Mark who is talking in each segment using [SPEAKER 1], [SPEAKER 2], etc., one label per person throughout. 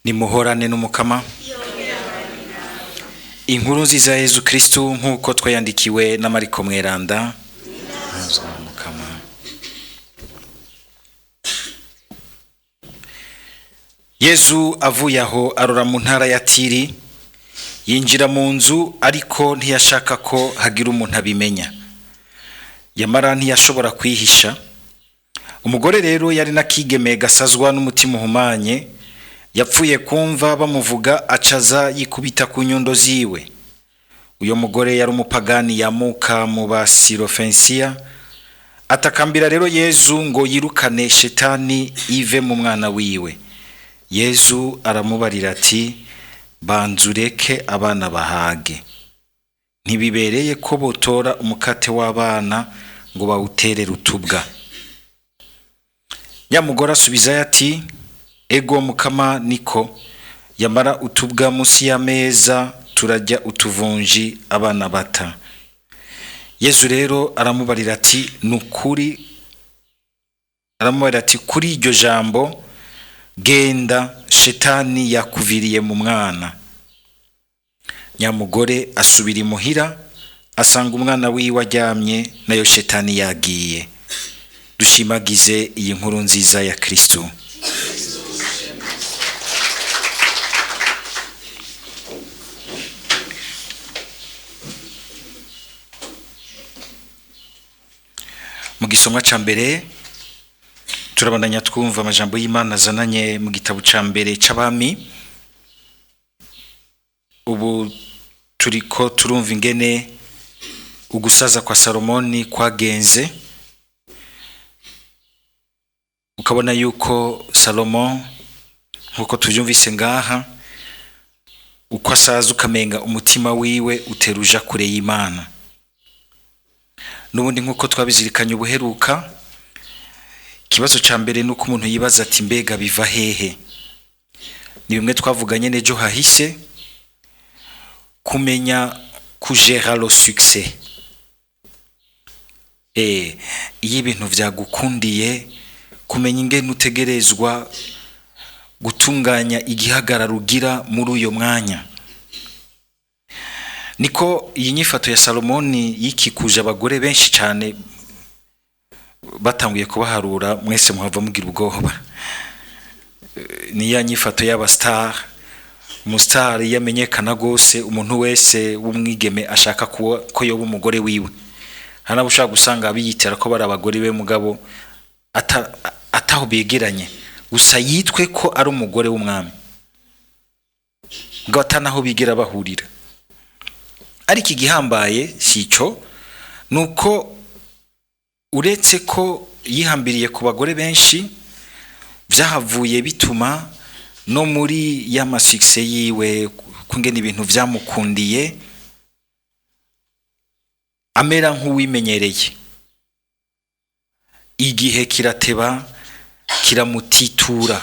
[SPEAKER 1] Nimuhorane n'Umukama. Inkuru nziza ya Yezu Kristu nk'uko twayandikiwe na Mariko Mweranda. Mukama. Yezu avuye aho arora mu ntara ya Tiri, yinjira mu nzu, ariko ntiyashaka ko hagira umuntu abimenya. Yamara ntiyashobora kwihisha. Umugore rero yari n'akigeme gasazwa n'umutima uhumanye, yapfuye kumva bamuvuga acaza yikubita ku nyundo ziwe. Uyo mugore yari umupagani yamuka mu Basirofensiya, atakambira rero Yezu ngo yirukane shetani ive mu mwana wiwe. Yezu aramubarira ati: banza ureke abana bahage, ntibibereye ko botora umukate w'abana ngo bawuterere utubwa. Nyamugore asubizayo ati: ego Mukama, niko, yamara utubwa munsi y'ameza turajya utuvunji abana bata. Yezu rero aramubarira ati: nukuri, aramubarira ati: kuri iryo jambo genda, shetani yakuviriye mu mwana. Nyamugore asubira imuhira, asanga umwana wiwe aryamye, nayo shetani yagiye. Dushimagize iyi nkuru nziza ya Kristo. Mu gisomwa ca mbere turabandanya twumva amajambo y'Imana azananye mu gitabo ca mbere c'Abami. Ubu turiko turumva ingene ugusaza kwa Salomoni kwagenze, ukabona yuko Salomo, nkuko tuvyumvise ngaha, uko asaza ukamenga umutima wiwe uteruja kure y'Imana. Nubundi nkuko twabizirikanye ubuheruka, ikibazo ca mbere nuko umuntu yibaza ati: mbega biva hehe? Ni bimwe twavuganye n'ejo hahise, kumenya kugera le succès. Iyo ibintu vyagukundiye, kumenya ingene utegerezwa gutunganya igihagararo ugira muri uyo mwanya. Niko iyi nyifato ya Salomoni yikikuje abagore benshi cyane, batanguye kubaharura mwese muhava mugira ubwoba. Ni ya nyifato y'aba star. Umustar iyo amenyekana gose, umuntu wese w'umwigeme ashaka ko yoba umugore wiwe. Hari n'abo ushobora gusanga biyitira ko bari abagore be, mugabo ataho begeranye, gusa yitwe ko ari umugore w'umwami, mugabo atanaho bigera bahurira. Ariko igihambaye si ico, nuko uretse ko yihambiriye ku bagore benshi, vyahavuye bituma no muri ya masukse yiwe, kungena ibintu vyamukundiye, amera nk'uwimenyereye. Igihe kirateba kiramutitura.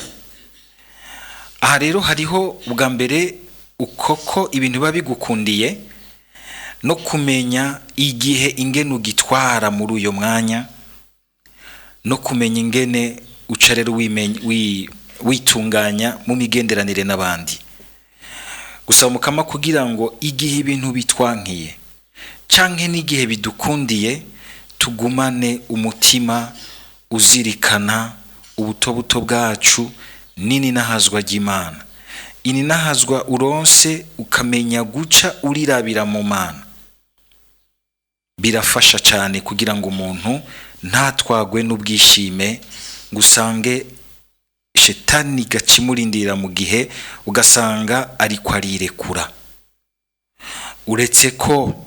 [SPEAKER 1] Aha rero hariho ubwa mbere ukoko ibintu biba bigukundiye, no kumenya igihe ingene ugitwara muri uyo mwanya, no kumenya ingene uca rero witunganya mu migenderanire n'abandi. Gusa Mukama kugira ngo igihe ibintu bitwankiye canke n'igihe bidukundiye, tugumane umutima uzirikana ubutobuto bwacu nini nahazwa ry'Imana. Ini nahazwa uronse ukamenya guca urirabira mu Mana, birafasha cyane kugira ngo umuntu ntatwagwe n'ubwishime, ngusange shetani gacimurindira mu gihe ugasanga ariko arirekura. Uretse ko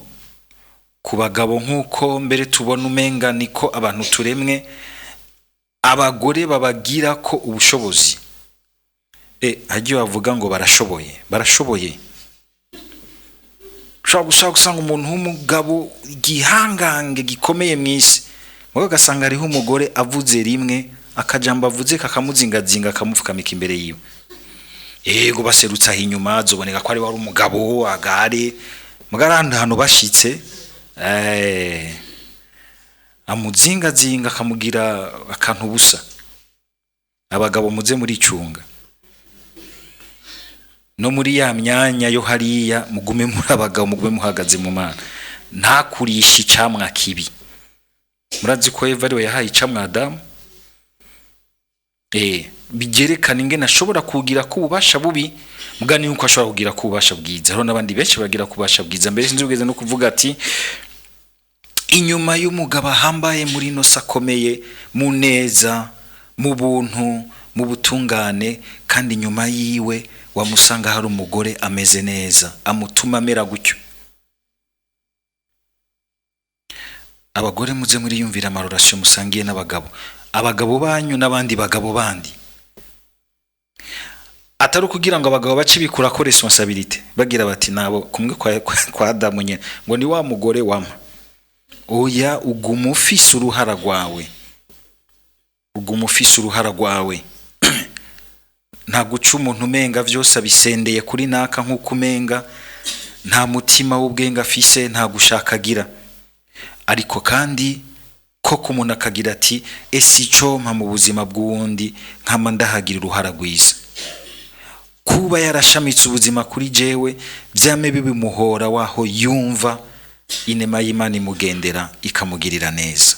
[SPEAKER 1] ku bagabo, nk'uko mbere tubona umenga niko abantu turemwe, abagore babagira ko ubushobozi. Hagiye bavuga ngo barashoboye, barashoboye. Ushobora gushaka gusanga umuntu w'umugabo igihangange gikomeye mw'isi, mugabo ugasanga hariho umugore avuze rimwe akajambo avuze kakamuzingazinga akamupfukamika imbere yiwe. Yego baserutse aho inyuma zoboneka ko ari wari umugabo agare, mugabo ahandi hantu bashitse, amuzingazinga akamugira akantu busa. Abagabo muze muricunga. No muri ya myanya yo hariya, mugume muri abagabo, mugume muhagaze mu Mana. Ntakurisha icamwa kibi. Murazi ko Eva ariwe yahaye icamwa Adamu. Bigerekana ingene ashobora kugira ko ububasha bubi, mugani yuko ashobora kugira ko ububasha bwiza. Hariho n'abandi benshi bagira ko ububasha bwiza. Mbere sinzi ugeze no kuvuga ati inyuma y'umugabo ahambaye muri ino si, akomeye mu neza, mu buntu, mu butungane, kandi inyuma yiwe wamusanga hari umugore ameze neza amutuma amera gutyo. Abagore, muze muriyumvira ama relations musangiye n'abagabo, abagabo banyu n'abandi bagabo bandi, atari ukugira ngo abagabo bace bikura ko responsabilité, bagira bati nabo kumwe kwa Adamu nyene, ngo ni wa mugore wama. Oya, uguma ufise uruhara rwawe, uguma ufise uruhara rwawe. Nta guca umuntu umenga vyose abisendeye kuri naka, nk'uko umenga nta mutima w'ubwenge afise, nta gushaka agira. Ariko kandi koko umuntu akagira ati: ese ico mpa mu buzima bw'uwundi nkama ndahagira uruhara rwiza, kuba yarashamitse ubuzima kuri jewe, vyame bibimuhora waho yumva inema y'Imana imugendera, ikamugirira neza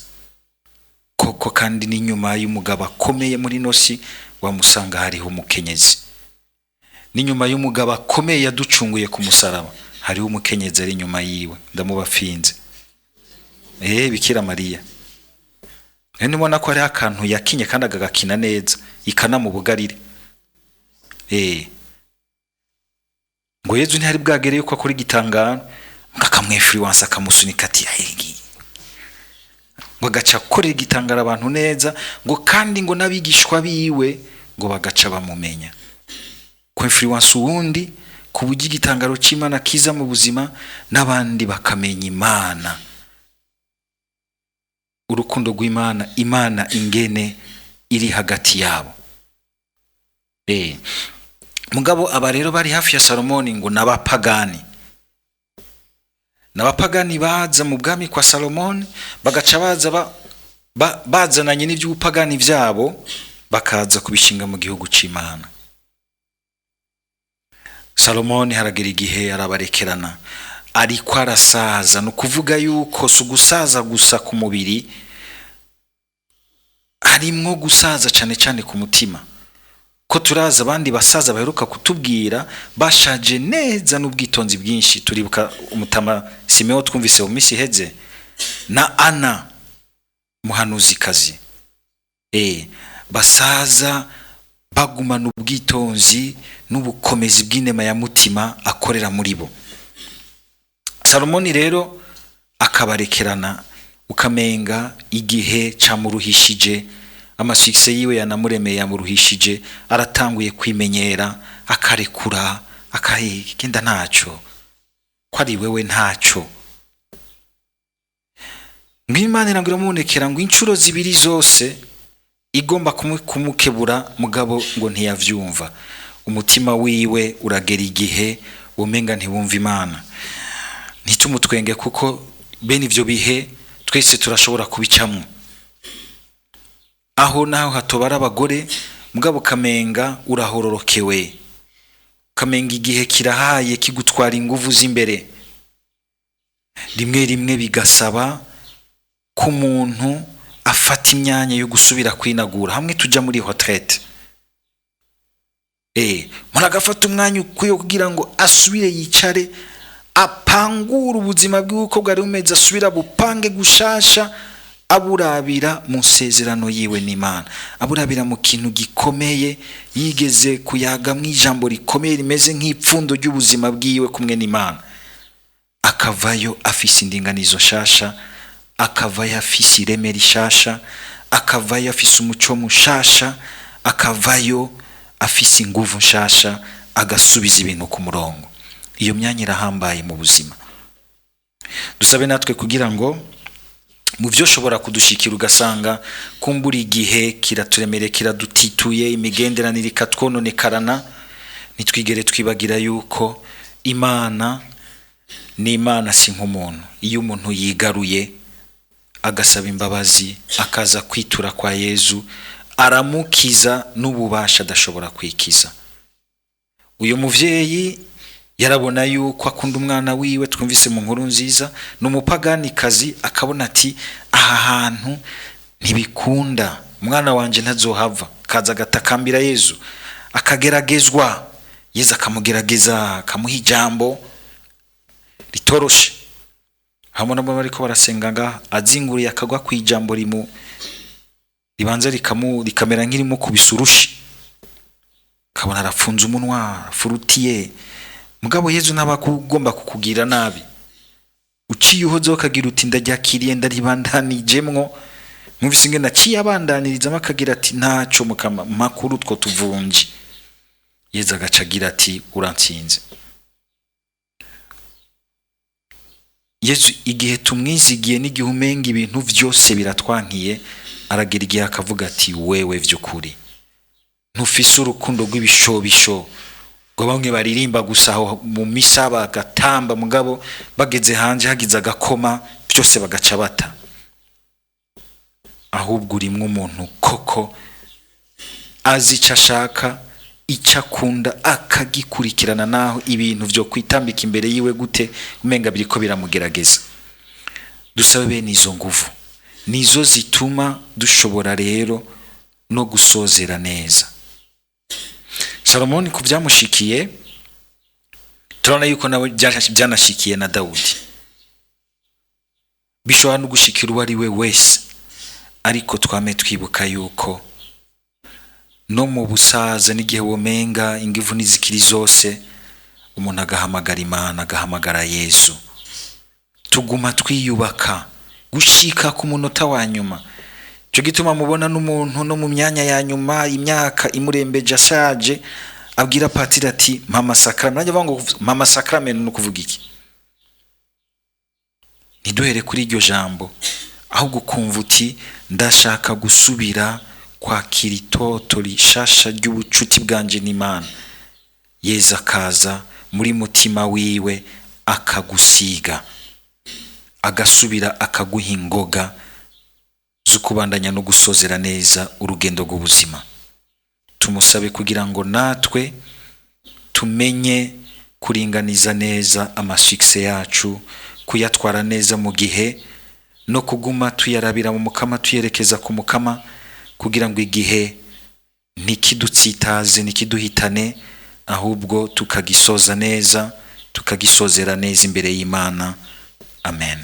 [SPEAKER 1] koko. Kandi n'inyuma y'umugabo akomeye muri nosi wamusanga hariho umukenyezi, n'inyuma y'umugabo akomeye yaducunguye ku musaraba hariho umukenyezi ari inyuma yiwe. Ndamubafinze, Bikira Mariya. Nibona ko hariho akantu yakinye kandi agagakina neza, ikanamubugarire. Ngo Yezu ntihari bwagere yuko akora igitangaro, ngo akamw influença, akamusunika ati "Ayi." Ngo agaca akorera igitangaro abantu neza, ngo kandi ngo n'abigishwa biwe ngo bagaca bamumenya. Ku influença uwundi ku buryo igitangaro c'Imana kiza mu buzima, n'abandi bakamenya Imana, urukundo rw'Imana, Imana ingene iri hagati yabo. Mugabo aba rero bari hafi ya Salomoni ngo n'abapagani, n'abapagani baza mu bwami kwa Salomoni, bagaca baza bazananye n'iby'ubupagani byabo, bakaza kubishinga mu gihugu c'Imana. Salomoni haragera igihe arabarekerana, ariko arasaza. Ni ukuvuga yuko si ugusaza gusa ku mubiri, harimwo gusaza cyane cyane ku mutima, ko turaza abandi basaza baheruka kutubwira bashaje neza n'ubwitonzi bwinshi. Turibuka umutama Simeo twumvise mu minsi iheze, na Ana muhanuzikazi. Basaza bagumana ubwitonzi n'ubukomezi bw'inema ya mutima akorera muri bo. Salomoni rero akabarekerana, ukamenga igihe camuruhishije, ama succès yiwe yanamuremeye yamuruhishije, aratanguye kwimenyera, akarekura, akagenda ntaco ko ari wewe ntaco. Ngo Imana irangwa iramubonekera ngo inshuro zibiri zose igomba kumukebura, mugabo ngo ntiyavyumva. Umutima wiwe uragera igihe womenga ntiwumva Imana. Ntitumutwenge, kuko bene ivyo bihe twese turashobora kubicamwo, aho naho hatobara abagore, mugabo kamenga urahororokewe, kamenga igihe kirahaye kigutwara inguvu z'imbere. Rimwe rimwe bigasaba ko umuntu afata imyanya yo gusubira kwinagura, hamwe tuja muri retraite. Umuntu agafata umwanya ukwiye kugira ngo asubire yicare, apangure ubuzima bwiwe uko bwari bumeze, asubira bupange gushasha, aburabira mu nsezerano yiwe n'Imana, aburabira mu kintu gikomeye yigeze kuyagamwo ijambo rikomeye rimeze nk'ipfundo ry'ubuzima bwiwe kumwe n'Imana. Akavayo afise indinganizo nshasha, akavayo afise ireme rishasha, akavayo afise umuco mushasha, akavayo afise inguvu nshasha, agasubiza ibintu ku murongo. Iyo myanya irahambaye mu buzima. Dusabe natwe kugira ngo mu byo ushobora kudushikira, ugasanga kumbura igihe kiraturemereye, kiradutituye, imigenderanire ikatwononekarana, ntitwigere twibagira yuko Imana ni Imana, si nk'umuntu. Iyo umuntu yigaruye, agasaba imbabazi, akaza kwitura kwa Yezu, aramukiza n'ububasha adashobora kwikiza. Uyu muvyeyi yarabona yuko akunda umwana wiwe, twumvise mu nkuru nziza, ni umupaganikazi, akabona ati aha hantu ntibikunda, umwana wanje ntazohava. Kaza agatakambira Yezu, akageragezwa. Yezu akamugerageza, akamuha ijambo ritoroshe. Hamwe nabo bariko barasenga ngaha, azinguriye akagwa ku ijambo rimu ribanza rikamera nk'irimukubise urushi, akabona arafunze umunwa, arafurutiye. Mugabo Yezu ntaba agomba kukugira nabi. Uciye uhozeho ukagira uti ndaryakiriye, ndaribandanijemwo. Mwumvise ingene aciye abandanirizamo, akagira ati ntaco mukama, makuru utwo tuvunje. Yezu agaca agira ati urantsinze. Yezu igihe tumwizigiye n'igihe umenga ibintu vyose biratwankiye, aragira igihe akavuga ati wewe vy'ukuri ntufise urukundo rw'ibishobisho, ngo bamwe baririmba gusa aho mu misa bagatamba, mugabo bageze hanze hagize agakoma byose bagaca bata. Ahubwo urimwo umuntu koko azi ico ashaka, ico akunda, akagikurikirana, naho ibintu vyo kwitambika imbere yiwe gute umenga biriko biramugerageza. Dusabe bene izo nguvu, nizo zituma dushobora rero no gusozera neza. Salomoni ku byamushikiye, turabona yuko nawe byanashikiye na Dawudi. Bishobora no gushikira uwo ari we wese, ariko twame twibuka yuko no mu busaza n'igihe womenga ingivu n'izikiri zose, umuntu agahamagara Imana, agahamagara Yezu. Tuguma twiyubaka gushika ku munota wa nyuma. Ico gituma mubona n'umuntu no mu myanya ya nyuma, imyaka imurembeje ashaje, abwira patiri ati mama sacrament. Nanjye bavuga ngo mama sacrament ni ukuvuga iki? Ntiduhere kuri iryo jambo, ahubwo ukumva uti ndashaka gusubira kwakira itoto rishasha ry'ubucuti bwanje n'Imana. Yezu akaza muri mutima wiwe akagusiga, agasubira akaguha ingoga zo kubandanya no gusozera neza urugendo rw'ubuzima. Tumusabe kugira ngo natwe tumenye kuringaniza neza amasukse yacu, kuyatwara neza mu gihe, no kuguma tuyarabira mu mukama, tuyerekeza ku mukama, kugira ngo igihe ntikidutsitaze, ntikiduhitane, ahubwo tukagisoza neza, tukagisozera neza imbere y'Imana. Amen.